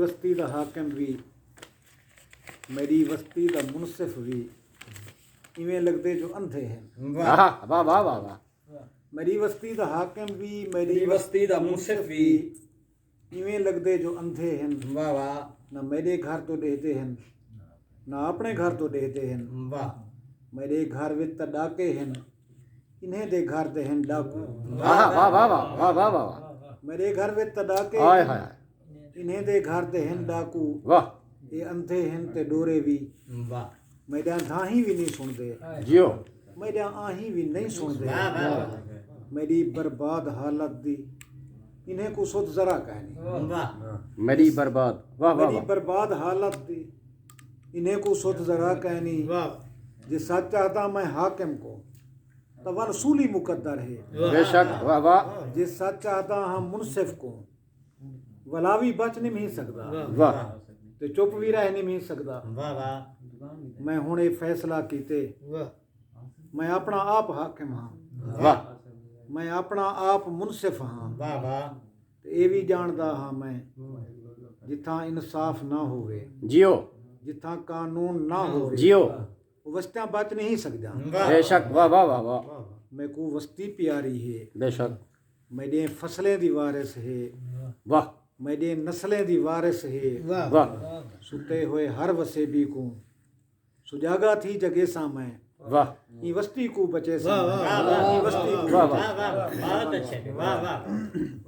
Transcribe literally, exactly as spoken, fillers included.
وستی دا حاکم وی، میݙی وستی دا منصف وی، ایویں لڳدے جو اندھے ہن۔ واہ واہ واہ واہ واہ۔ میݙی وستی دا حاکم وی، میݙی وستی دا منصف وی، ایویں لڳدے جو اندھے ہن۔ واہ واہ۔ نہ میݙے گھر توں ݙیہدے ہن، نہ اپݨے گھر توں ݙیہدے ہن۔ واہ۔ میݙے گھر وچ تاں ݙاکے ہن، انہیں دے گھر تے ہن ݙاکو۔ واہ واہ واہ واہ واہ واہ واہ۔ میݙے گھر وچ تاں ݙاکے ہائے ہن، ہائے ہائے۔ انہیں دے گھر تے ہن ݙاکو۔ واہ۔ اے اندھے ہن تے ݙورے وی۔ واہ۔ میݙیاں دھاہیں وی نہیں سݨدے۔ جیو۔ میݙیاں آہیں وی نہیں سݨدے۔ واہ واہ واہ۔ میݙی برباد حالت دی انہیں کوں سدھ ذرا کائنی۔ واہ۔ میݙی برباد واہ واہ میݙی واہ۔ برباد حالت دی انہیں کوں سدھ ذرا کائنی۔ واہ۔ جے سچ آہداں میں حاکم کوں تاں ول سولی مقدر ہے۔ بے شک واہ واہ۔ جے سچ آہداں ہاں منصف کوں ولا وی بچ نمھی سڳدا۔ واہ۔ تے چپ وی رہ نمھی سڳدا۔ واہ واہ۔ میں ہݨ اے فیصلہ کیتے۔ واہ۔ میں اپݨا آپ حاکم ہاں۔ واہ۔ میں اپݨا آپ منصف ہاں۔ واہ واہ۔ تے اے وی ڄاݨدا ہاں میں جتھاں انصاف نہ ہووے، جیو۔ جتھاں قانون نہ ہووے، جیو۔ او وستیاں بچ نہیں سڳدیاں۔ واہ۔ بے شک واہ واہ واہ واہ۔ میکوں وستی پیاری ہے۔ بے شک۔ میݙیں فصلیں دی وارث ہے۔ واہ۔ میݙیں نسلیں دی وارث ہے۔ واہ۔ واہ۔ ستے ہوئے ہر وسیبی کوں سجاڳا تھی جڳیساں میں۔ واہ۔ ایں وستی کوں بچیساں۔ واہ واہ۔ ایں وستی کوں واہ واہ۔ بچیساں۔ بہت اچھے۔ واہ واہ۔